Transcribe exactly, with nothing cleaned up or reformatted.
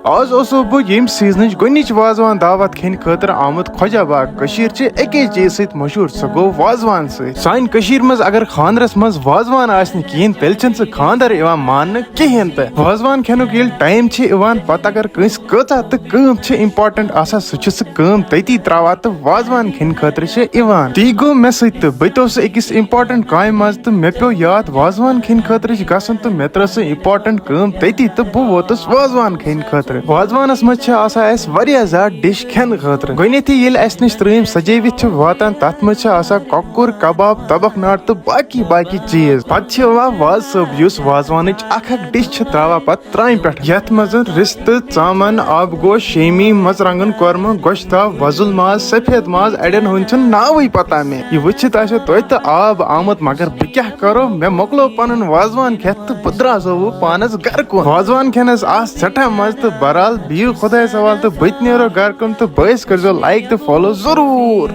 آز اوسُس بہٕ ییٚمہِ سیزنٕچ گۄڈٕنِچ وازوان دعوت کھیٚنہِ خٲطرٕ آمُت خۄجہ باغ۔ کٔشیٖر چھِ اَکے چیٖزٕ سۭتۍ مشہوٗر، سُہ گوٚو وازوان سۭتۍ۔ سانہِ کٔشیٖرِ منٛز اگر خانٛدرس منٛز وازوان آسہِ نہٕ کِہیٖنۍ، تیٚلہِ چھُنہٕ سُہ خانٛدر یِوان ماننہٕ کِہیٖنۍ تہِ۔ وازوان کھٮ۪نُک ییٚلہِ ٹایم چھُ یِوان، پتہٕ اگر کٲنٛسہِ کۭژاہ تہٕ کٲم چھِ important آسان، سُہ چھُ سُہ کٲم تٔتی ترٛاوان تہٕ وازوان کھیٚنہِ خٲطرٕ چھِ یِوان۔ تی گوٚو مےٚ سۭتۍ تہٕ بہٕ تہِ اوسُس أکِس important کامہِ منٛز تہٕ مےٚ پیوٚو یاد وازوان کھیٚنہِ خٲطرٕ چھِ گژھُن تہٕ مےٚ ترٛٲو سُہ important کٲم تٔتی تہٕ بہٕ ووتُس وازوان کھیٚنہِ خٲطرٕ۔ وازوانس منٛز چھِ آسان اَسہِ واریاہ زیادٕ dish کھٮ۪نہٕ خٲطرٕ۔ گۄڈٕنیتھٕے ییٚلہِ اَسہِ نِش ترٛٲمۍ سجٲوِتھ چھِ واتان، تَتھ منٛز چھِ آسان کۄکُر، کباب، تبکھ ناٹہٕ تہٕ باقی باقی چیٖز۔ پتہٕ چھِ یِوان وازٕ صٲب، یُس وازوانٕچ اکھ اکھ dish چھِ ترٛاوان پتہٕ ترامہِ پٮ۪ٹھ، یتھ منٛز رستہٕ، ژامن، آبہٕ گوش، شیمی، مرژٕوانٛگن کۄرمہٕ، گۄشتاب، وۄزُل ماز، سفید ماز، اڑٮ۪ن ہُنٛد چھُنہٕ ناوٕے پتہ مےٚ۔ یہِ وٕچھِتھ آسیو تۄہہِ تہِ آب آمُت، مگر بہٕ کیٛاہ کرو، مےٚ مۄکلو پنُن وازوان کھٮ۪تھ تہٕ بہٕ درٛاسو وۄنۍ پانس گرٕ کُن۔ وازوان کھٮ۪نس آس سٮ۪ٹھاہ مزٕ تہٕ بہرحال بِہِو خۄدایس حوالہٕ تہٕ بہٕ تہِ نیرو گرٕ کُن تہٕ بٲیِس کٔرۍزیو like تہٕ follow ضروٗر۔